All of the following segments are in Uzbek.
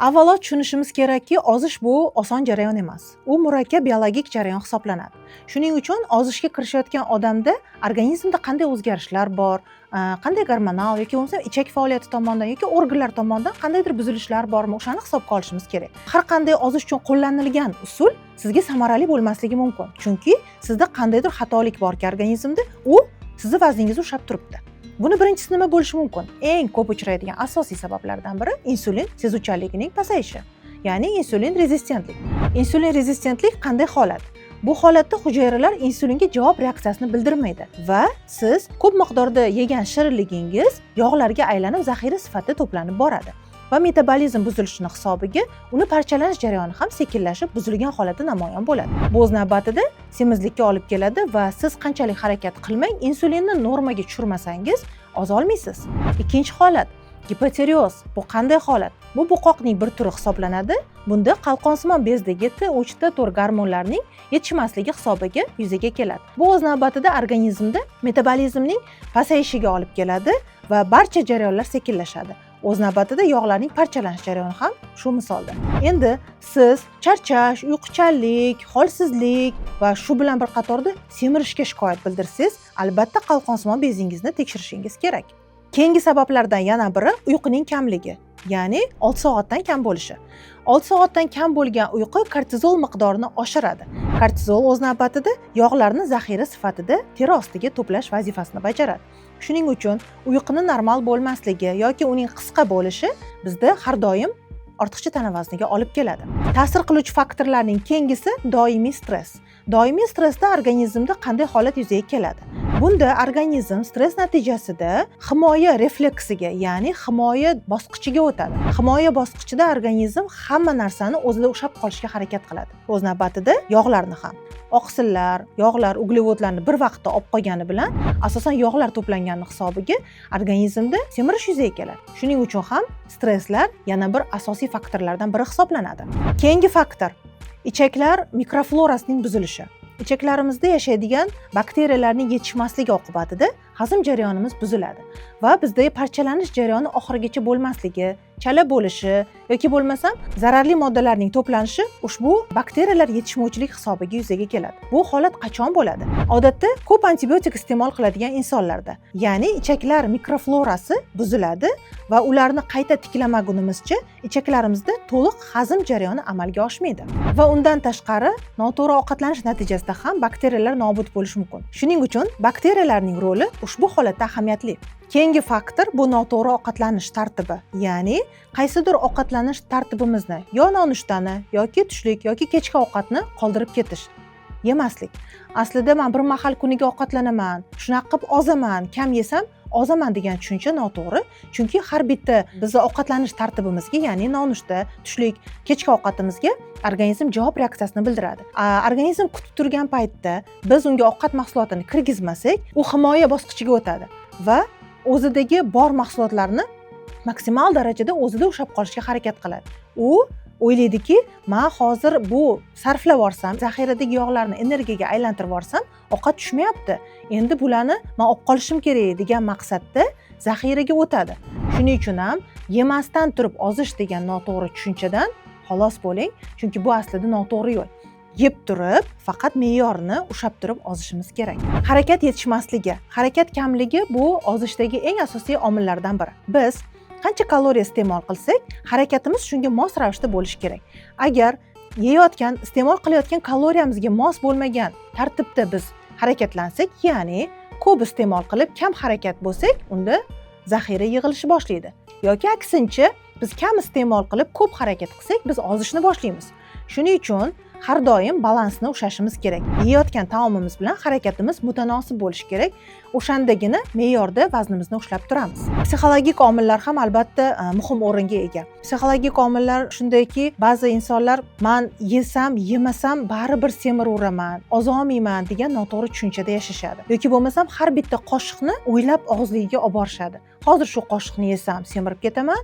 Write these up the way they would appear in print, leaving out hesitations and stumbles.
Avvalo tushunishimiz kerakki, ozish bu oson jarayon emas. U murakkab biologik jarayon hisoblanadi. Shuning uchun ozishga kirishayotgan odamda organizmda qanday o'zgarishlar bor, qanday gormonal yoki bo'lmasa ichak faoliyati tomonidan yoki organlar tomonidan qandaydir buzilishlar bormi, o'shani hisobga olishimiz kerak. Har qanday ozish uchun qo'llanilgan usul sizga samarali bo'lmasligi mumkin. Chunki sizda qandaydir xatolik borki organizmda, u sizni vazningizni ushlab turibdi. Buni birinchisi nima bo'lishi mumkin? Eng ko'p uchraydigan asosiy sabablardan biri insulin sezuvchanligining pasayishi, ya'ni insulin rezistentlik. Insulin rezistentlik qanday holat? Bu holatda hujayralar insulinga javob reaksiyasini bildirmaydi va siz ko'p miqdorda yegan shirinligingiz yog'larga aylanib, zaxira sifatida to'planib boradi va metabolizm buzilishini hisobiga uni parchalanish jarayoni ham sekinlashib, buzilgan holatda namoyon bo'ladi. Bu o'z navbatida semizlikka olib keladi va siz qanchalik harakat qilmang, insulinni normaga tushirmasangiz, ozolmaysiz. Ikkinchi holat gipotireoz. Bu qanday holat? Bu bo'qoqning bir turi hisoblanadi. Bunda qalqonsimon bezdagi T3, T4 gormonlarining yetishmasligi hisobiga yuzaga keladi. Bu o'z navbatida organizmda metabolizmning pasayishiga olib keladi va barcha jarayonlar sekinlashadi. O'z navbatida yog'larning parchalanish jarayoni ham shu misolda. Endi siz charchash, uyquchanlik, holsizlik va shu bilan bir qatorda semirishga shikoyat bildirsangiz, albatta qalqonsimon bezingizni tekshirishingiz kerak. Keyingi sabablardan yana biri uyquning kamligi, ya'ni 6 soatdan kam bo'lishi. 6 soatdan kam bo'lgan uyqu kortizol miqdorini oshiradi. Kortizol o'z navbatida yog'larni zaxira sifatida teri ostiga to'plash vazifasini bajaradi. Shuning uchun uyquni normal bo'lmasligi yoki uning qisqa bo'lishi bizda har doim ortiqcha tana vazniga olib keladi. Ta'sir qiluvchi faktorlarning keyingisi doimiy stress. Doimiy stressda organizmda qanday holat yuzaga keladi? Bunda organizm stress natijasida himoya refleksiga, ya'ni himoya bosqichiga o'tadi. Himoya bosqichida organizm hamma narsani o'zida ushlab qolishga harakat qiladi. O'z navbatida yog'larni ham. Oqsillar, yog'lar, uglevodlarni bir vaqtda olib qolgani bilan asosan yog'lar to'plangani hisobiga organizmda semirish yuzaga keladi. Shuning uchun ham stresslar yana bir asosiy faktorlardan biri hisoblanadi. Keyingi faktor ichaklar mikroflorasining buzilishi. Ichaklarimizda yashaydigan bakteriyalarning yetishmasligi oqibatida hazm jarayonimiz buziladi va bizda parchalanish jarayoni oxirigacha bo'lmasligi, chala bo'lishi yoki bo'lmasam zararli moddalarning to'planishi ushbu bakteriyalar yetishmovchilik hisobiga yuzaga keladi. Bu holat qachon bo'ladi? Odatda ko'p antibiotik iste'mol qiladigan insonlarda, ya'ni ichaklar mikroflorasi buziladi va ularni qayta tiklamagunimizcha ichaklarimizda to'liq hazm jarayoni amalga oshmaydi. Va undan tashqari noto'g'ri ovqatlanish natijasida ham bakteriyalar nobud bo'lishi mumkin. Shuning uchun bakteriyalarning roli ushbu holatda ahamiyatli. Keyingi faktor bu noto'g'ri ovqatlanish tartibi, ya'ni qaysidir ovqatlanish tartibimizni, yo nonushtani yoki tushlik yoki kechki ovqatni qoldirib ketish, yemaslik. Aslida man bir mahal kuniga ovqatlanaman, shunaqa qilib ozaman, kam yesam ozaman degan tushuncha noto'g'ri, chunki har bitta bizni ovqatlanish tartibimizga, ya'ni nonushta, tushlik, kechki ovqatimizga organizm javob reaksiyasini bildiradi. Organizm kutib turgan paytda biz unga ovqat mahsulotini kirgizmasak, u himoya bosqichiga o'tadi va o'zidagi bor mahsulotlarni maksimal darajada o'zida ushlab qolishga harakat qiladi. U o'ylaydiki, man hozir bu sarflab yuborsam, zaxiradagi yog'larni energiyaga aylantirib yuborsam, ovqat tushmayapti, endi bularni man olib qolishim kerak degan maqsadda zaxiraga o'tadi. Shuning uchun ham yemasdan turib ozish degan noto'g'ri tushunchadan xalos bo'ling, chunki bu aslida noto'g'ri yo'l. Yeb turib, faqat me'yorni ushlab turib ozishimiz kerak. Harakat yetishmasligi, harakat kamligi bu ozishdagi eng asosiy omillardan biri. Biz qancha kaloriya iste'mol qilsak, harakatimiz shunga mos ravishda bo'lishi kerak. Agar yeyotgan, iste'mol qilayotgan kaloriyamizga mos bo'lmagan tartibda biz harakatlansak, ya'ni ko'p iste'mol qilib, kam harakat bo'lsak, unda zaxira yig'ilishni boshlaydi yoki aksincha, biz kam iste'mol qilib, ko'p harakat qilsak, biz ozishni boshlaymiz. Shuning uchun har doim balansni ushlashimiz kerak. Yeyotgan taomimiz bilan harakatimiz mutanosib bo'lishi kerak. O'shandagina me'yorda vaznimizni ushlab turamiz. Psixologik omillar ham albatta muhim o'ringa ega. Psixologik omillar shundayki, ba'zi insonlar man yesam, yemasam baribir semiraveraman, ozolmayman degan noto'g'ri tushunchada yashashadi yoki bo'lmasam har bitta qoshiqni o'ylab og'izligiga olib borishadi. Hozir shu qoshiqni yesam, semirib ketaman.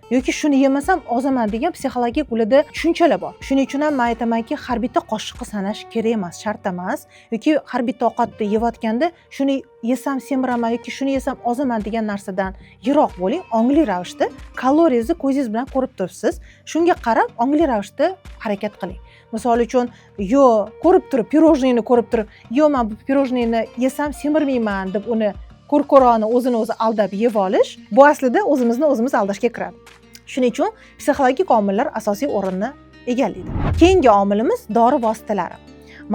Yoki shuni yemasam ozaman degan psixologik ularda tushunchalar bor. Shuning uchun ham man aytamanki, har bitta qoshiqni sanash kerak emas, shart emas. Yoki har bitta ovqatni yeyotganda shuni yesam semiraman yoki shuni yesam ozaman degan narsadan yiroq bo'ling. Ongli ravishda kaloriyangizni ko'zingiz bilan ko'rib turibsiz, shunga qarab ongli ravishda harakat qiling. Misol uchun, yo ko'rib turib, пирожный ni ko'rib turib, yo man bu пирожный ni yesam semirmayman deb uni ko'r-ko'rona o'zini o'zi aldab yeb olish, bu aslida o'zimizni o'zimiz aldashga kiradi. Shuning uchun psixologik omillar asosiy o'rinni egallaydi. Keyingi omilimiz dori vositalari.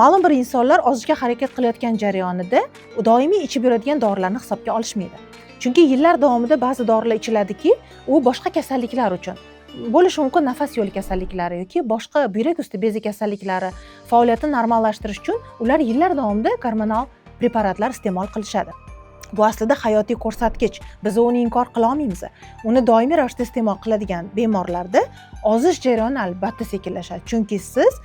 Ma'lum bir insonlar ozishga harakat qilayotgan jarayonida doimiy ichib yuradigan dorilarni hisobga olishmaydi. Chunki yillar davomida ba'zi dorilar ichiladiki, u boshqa kasalliklar uchun bo'lishi mumkin, nafas yo'li kasalliklari yoki boshqa buyrak usti bezi kasalliklari faoliyatini normallashtirish uchun ular yillar davomida gormonal preparatlar iste'mol qilishadi. Bu aslida hayotiy ko'rsatkich, biz uni inkor qila olmaymiz. Uni doimiy ravishda iste'mol qiladigan bemorlarda ozish jarayoni albatta sekinlashadi, chunki siz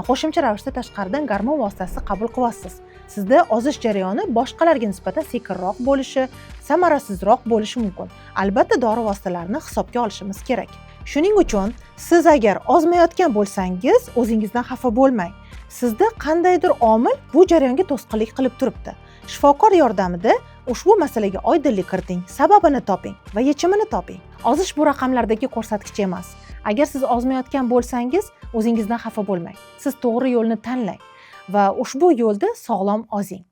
qo'shimcha ravishda tashqaridan gormon vositasi qabul qilyapsiz. Sizda ozish jarayoni boshqalarga nisbatan sekinroq bo'lishi, samarasizroq bo'lishi mumkin. Albatta dori vositalarini hisobga olishimiz kerak. Shuning uchun siz agar ozmayotgan bo'lsangiz, o'zingizdan xafa bo'lmang. Sizda qandaydir omil bu jarayonga to'sqinlik qilib turibdi. Shifokor yordamida ushbu masalaga oydinlik kiriting, sababini toping va yechimini toping. Ozish bu raqamlardagi ko'rsatkich emas. Agar siz ozmayotgan bo'lsangiz, o'zingizdan xafa bo'lmang. Siz to'g'ri yo'lni tanlang va ushbu yo'lda sog'lom ozing.